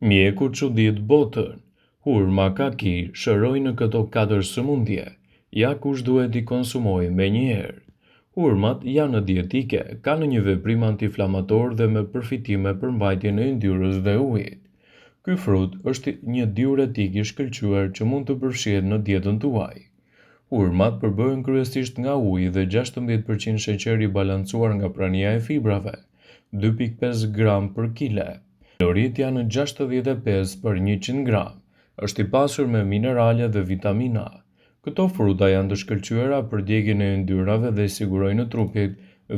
Mjeku çudit botën, Hurma kaki shërojnë këto katër sëmundje, ja kush duhet t'i konsumojë menjëherë. Hurmat janë dietike, kanë një veprim antiinflamator dhe me përfitime për mbajtjen e yndyrës dhe ujit. Ky frut është një diuretik i shkëlqyer që mund të përfshihet në dietën tuaj. Hurmat përbëhen kryesisht nga uji dhe 16% sheqer i balancuar nga prania e fibrave, 2.5 gram për kile. Kaloritë janë 65 për 100 gram. Është i pasur me minerale dhe vitamina. Këto fruta janë të shkëlqyera për djegien e yndyrave dhe i sigurojnë trupit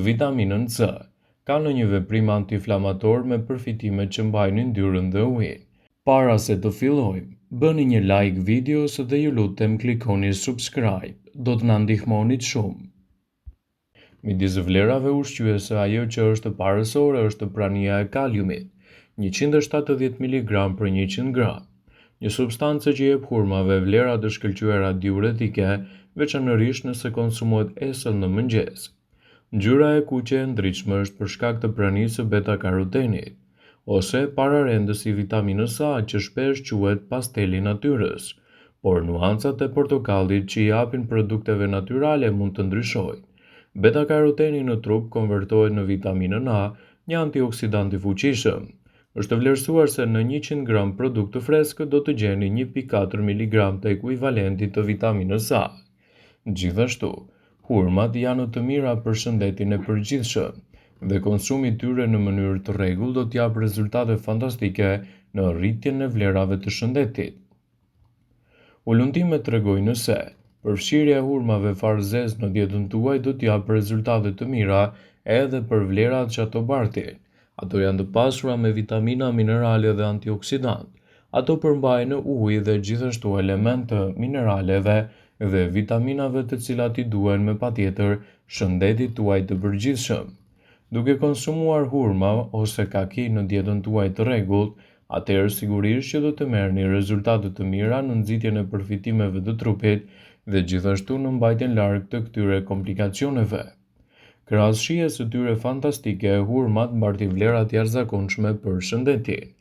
vitaminën C. Kanë një veprim antiinflamator me përfitime që mbajnë yndyrën dhe ujin. Para se të fillojmë, bëni një like videos dhe ju lutem klikoni subscribe, do të na ndihmonit shumë. Midis vlerave ushqyese ajo që është parësore është prania e kaliumit, 170 mg për 100 gram, një substancë që jep hurmave vlera të shkëlqyera diuretike, veçanërisht nëse konsumohet esëll në mëngjes. Ngjyra e kuqe e ndritshme është për shkak të pranisë së beta-karotenit, ose pararendës i vitaminës A që shpesh quhet pasteli i natyrës, por nuancat e portokallit që i japin produkteve natyrale mund të ndryshojnë. Beta-karoteni në trup konvertohet në vitaminën A, një antioksidant i fuqishëm. Është vlerësuar se në 100 gram produkt të freskët do të gjeni 1.4 mg të ekuivalentit të vitaminës A. Gjithashtu, hurmat janë të mira për shëndetin e përgjithshëm dhe konsumi i tyre në mënyrë të rregullt do të japë rezultate fantastike në rritjen e vlerave të shëndetit. Hulumtimet tregojnë se përfshirja e hurmave farëzezë në dietën tuaj do të japë rezultate të mira edhe për vlerat që ato bartin. Ato janë të pasura me vitamina, minerale dhe antioksidantë. Ato përmbajnë ujë dhe gjithashtu elementë të mineraleve dhe vitaminave të cilat i duhen me patjetër shëndetit tuaj të përgjithshëm. Duke konsumuar hurma ose kaki në dietën tuaj të rregullt, atëherë sigurisht që do të merrni rezultate të mira në nxitjen e përfitimeve të trupit dhe gjithashtu në mbajtjen larg të këtyre komplikacioneve. Krahas shijes së tyre fantastike, hurmat mbartin vlera të jashtëzakonshme për shëndetin.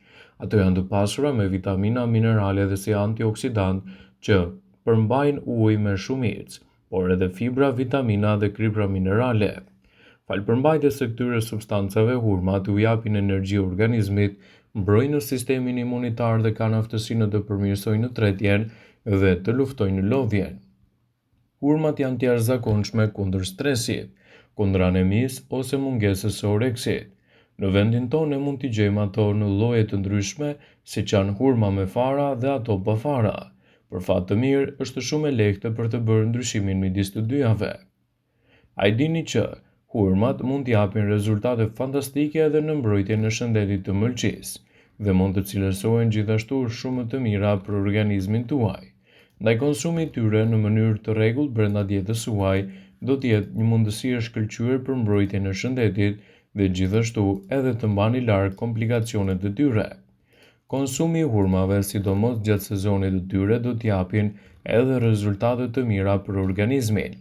Ato janë të pasura me vitamina, minerale dhe si antioksidantë që përmbajnë ujë me shumicë, por edhe fibra, vitamina dhe kripra minerale. Falë përmbajtjes së këtyre substancave, hurmat u japin energji organizmit, mbrojnë sistemin imunitar dhe kanë aftësinë të përmirësojnë tretjen dhe të luftojnë lodhjen. Hurmat janë të jashtëzakonshme kundër stresit, kundër anemisë ose mungesës së oreksit. Në vendin tonë ne mund t'i gjejmë ato në lloje të ndryshme, siç janë hurma me fara dhe ato pa fara. Për fat të mirë, është shumë e lehtë për të bërë ndryshimin midis të dyjave. A e dini që hurmat mund të japin rezultate fantastike edhe në mbrojtjen e shëndetit të mëlçisë dhe mund të cilësohen gjithashtu shumë të mira për organizmin tuaj. Ndaj konsumi i tyre në mënyrë të rregullt brenda dietës suaj do të jetë një mundësi e shkëlqyer për mbrojtjen e shëndetit dhe gjithashtu edhe të mbani larg komplikacionet e tyre. Konsumi i hurmave, sidomos gjatë sezonit të tyre, do të japin edhe rezultate të mira për organizmin.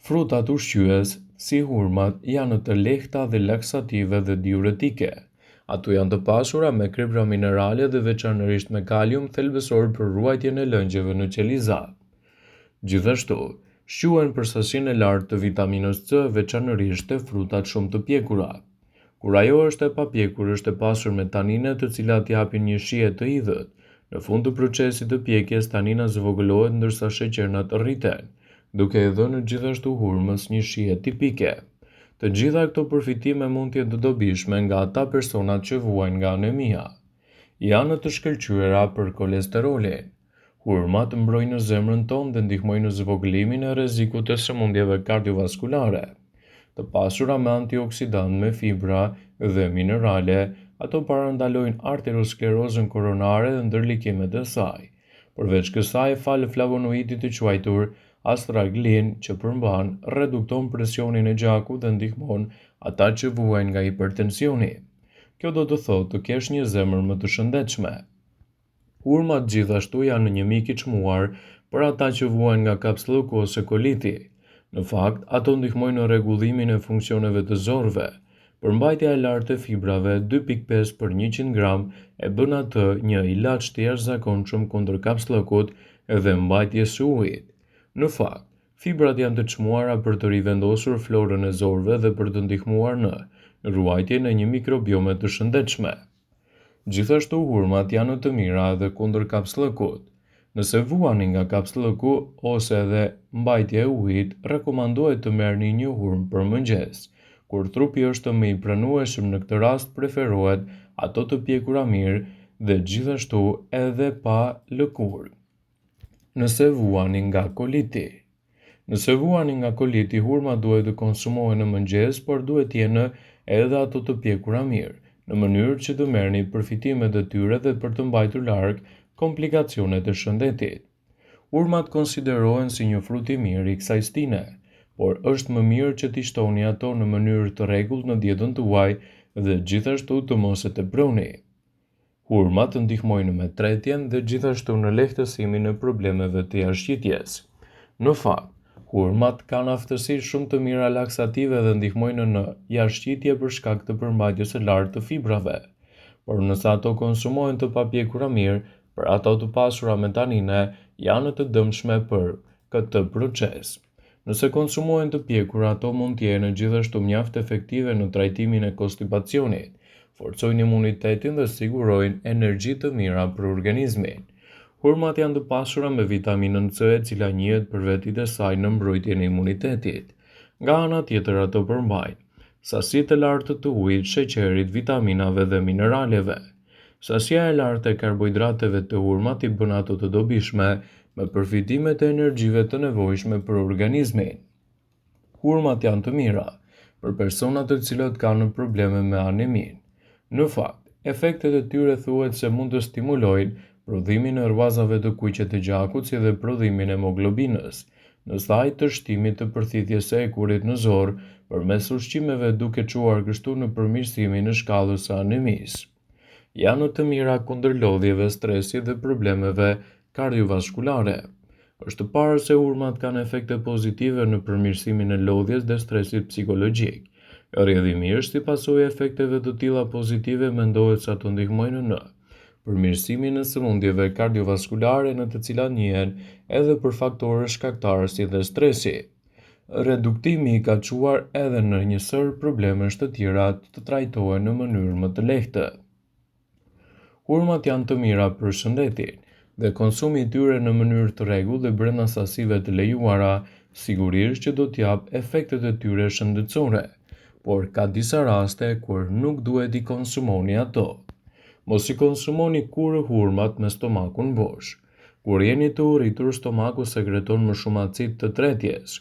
Frutat ushqyes, si hurmat, janë të lehta dhe laksative dhe diuretike. Ato janë të pasura me kripra minerale dhe veçanërisht me kalium thelbësor për ruajtjen e lëngjeve në qeliza. Gjithashtu, shquhen për sasinë e lartë të vitaminës C, veçanërisht te frutat shumë të pjekura. Kur ajo është e papjekur është e pasur me tanine të cilat japin një shije të hidhët. Në fund të procesit të pjekjes tanina zvogëlohet ndërsa sheqernat rriten, duke i dhënë gjithashtu hurmës një shije tipike. Të gjitha këto përfitime mund të jenë të dobishme nga ata personat që vuajnë nga anemia. Janë të shkëlqyera për kolesterolin. Hurmat mbrojnë zemrën tonë dhe ndihmojnë në zvogëlimin e rrezikut të sëmundjeve kardiovaskulare. Të pasura me antioksidantë, me fibra dhe minerale, ato parandalojnë arteriosklerozën koronare dhe ndërlikimet e saj. Përveç kësaj, falë flavonoidit të quajtur astragalin që përmban, redukton presionin e gjakut dhe ndihmon ata që vuajnë nga hipertensioni. Kjo do të thotë të kesh një zemër më të shëndetshme. Hurmat gjithashtu janë një mik i çmuar për ata që vuajnë nga kapsllëku ose koliti. Në fakt, ato ndihmojnë në rregullimin e funksioneve të zorrëve. Përmbajtja e lartë e fibrave, 2,5 për 100 gram, e bën atë një ilaç të jashtëzakonshëm kundër kapsllëkut dhe mbajtjes së ujit. Në fakt, fibrat janë të çmuara për të rivendosur florën e zorrëve dhe për të ndihmuar në ruajtjen e një mikrobiome të shëndetshme. Gjithashtu hurmat janë të mira edhe kundër kapsllëkut. Nëse vuani nga kapsllëku ose edhe mbajtja e ujit, rekomandohet të merrni një hurmë për mëngjes. Kur trupi është më i pranueshëm në këtë rast preferohet ato të pjekura mirë dhe gjithashtu edhe pa lëkurë. Nëse vuani nga koliti. Nëse vuani nga koliti, hurmat duhet të konsumohen në mëngjes, por duhet të jenë edhe ato të pjekura mirë, në mënyrë që të merrni përfitimet e tyre dhe për të mbajtur larg komplikacionet e shëndetit. Hurmat konsiderohen si një frut i mirë i kësaj stine, por është më mirë që t'i shtoni ato në mënyrë të rregullt në dietën tuaj dhe gjithashtu të mos e teproni. Hurmat ndihmojnë me tretjen dhe gjithashtu në lehtësimin e problemeve të jashtëqitjes. Në fakt, hurmat kanë aftësi shumë të mira laksative dhe ndihmojnë në jashtëqitje për shkak të përmbajtjes së lartë të fibrave. Por nëse ato konsumohen të papjekura mirë, për ato të pasura me tanine, janë të dëmshme për këtë proces. Nëse konsumohen të pjekura, ato mund të jenë gjithashtu mjaft efektive në trajtimin e konstipacionit, forcojnë imunitetin dhe sigurojnë energji të mira për organizmin. Hurmat janë të pasura me vitaminën C, e cila njihet për vetitë e saj në mbrojtjen e imunitetit. Nga ana tjetër, ato përmbajnë sasi të lartë të ujit, sheqerit, vitaminave dhe mineraleve. Sasia e lartë e karbohidrateve te hurmat i bën ato të dobishme me përfitimet e energjive të nevojshme për organizmin. Hurmat janë të mira për personat të cilët kanë probleme me aneminë. Në fakt, efektet e tyre thuhet se mund të stimulojnë prodhimin e rruazave të kuqe të gjakut si dhe prodhimin e hemoglobinës, në sajë të shtimit të përthithjes së hekurit në zorrë përmes ushqimeve duke çuar kështu në përmirësimin e shkallës së anemisë. Janë të mira kundër lodhjeve, stresit dhe problemeve kardiovaskulare. Është parë se hurmat kanë efekte pozitive në përmirësimin e lodhjes dhe stresit psikologjik. Rrjedhimisht, si pasojë e efekteve të tilla pozitive mendohet se ato ndihmojnë në përmirësimin e sëmundjeve kardiovaskulare në të cilat njihen edhe për faktorë shkaktarë si dhe stresi. Reduktimi ka çuar edhe në një sërë problemesh të tjera të trajtohen në mënyrë më të lehtë. Hurmat janë të mira për shëndetin dhe konsumi i tyre në mënyrë të rregullt dhe brenda sasive të lejuara sigurisht që do të japë efektet e tyre shëndetësore, por ka disa raste kur nuk duhet t'i konsumoni ato. Mos i konsumoni kurrë hurmat me stomakun bosh. Kur jeni të uritur, stomaku sekreton më shumë acid të tretjes.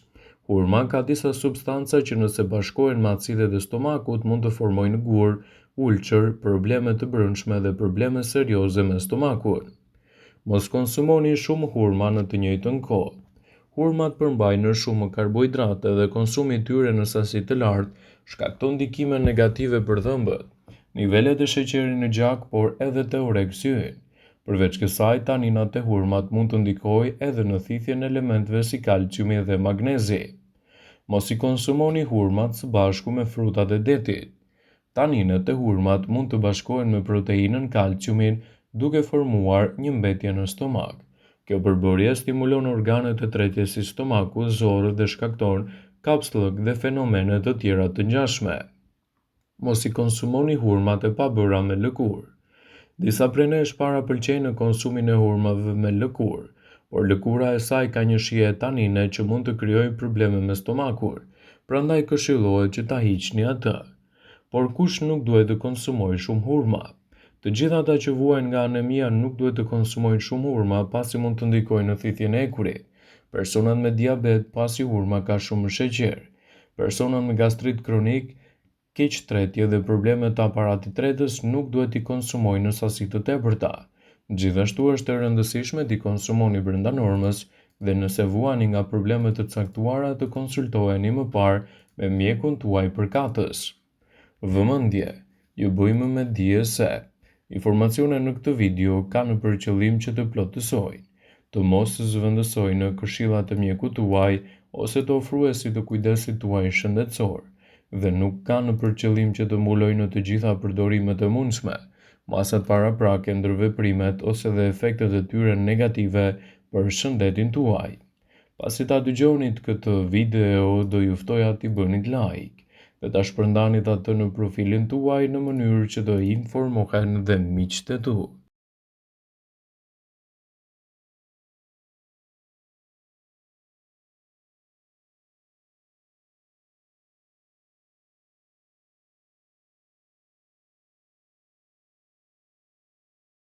Hurma ka disa substanca që nëse bashkohen me acidet e stomakut mund të formojnë gurë, ulçër, probleme të brendshme dhe probleme serioze me stomakun. Mos konsumoni shumë hurma në të njëjtën kohë. Hurmat përmbajnë shumë karbohidrate dhe konsumi i tyre në sasi të lartë shkakton ndikime negative për dhëmbët, nivelet e sheqerit në gjak, por edhe te oreksi ynë. Përveç kësaj, taninat te hurmat mund të ndikojë edhe në thithjen e elementëve si kalciumi dhe magnezi. Mos i konsumoni hurmat së bashku me frutat e detit. Taninat te hurmat mund të bashkohen me proteinën kalciumin duke formuar një mbetje në stomak. Kjo përbërje stimulon organet e tretjes si stomaku, zorrët dhe shkakton kapsllëk dhe fenomene të tjera të ngjashme. Mos i konsumoni hurmat e pabëra me lëkurë. Disa prej nesh parapëlqejnë konsumin e hurmave me lëkurë, por lëkura e saj ka një shije tanine që mund të krijojë probleme me stomakun, prandaj këshillohet që ta hiqni atë. Por kush nuk duhet të konsumojë shumë hurma? Të gjithë ata që vuajnë nga anemia nuk duhet të konsumojnë shumë hurma pasi mund të ndikojnë në thithjen e hekurit. Personat me diabet pasi hurma ka shumë sheqer. Personat me gastrit kronik, keqtretje dhe probleme të aparatit tretës nuk duhet t'i konsumojnë në sasi të tepërta. Gjithashtu është e rëndësishme t'i konsumoni brenda normës dhe nëse vuani nga probleme të caktuara të konsultoheni më parë me mjekun tuaj përkatës. Vëmendje! Ju bëjmë me dije se, informacionet në këtë video kanë për qëllim që të plotësojnë, të mos zëvendësojnë këshillat e mjekut tuaj ose të ofruesit të kujdesit tuaj shëndetësor. dhe nuk kanë për qëllim që të mbulojnë të gjitha përdorimet e mundshme, masat paraprake, ndërveprimet ose dhe efektet e tyre negative për shëndetin tuaj. Pasi ta dëgjonit këtë video, do ju ftoja t'i bënit like dhe ta shpërndanit atë në profilin tuaj në mënyrë që të informohen dhe miqtë e tu.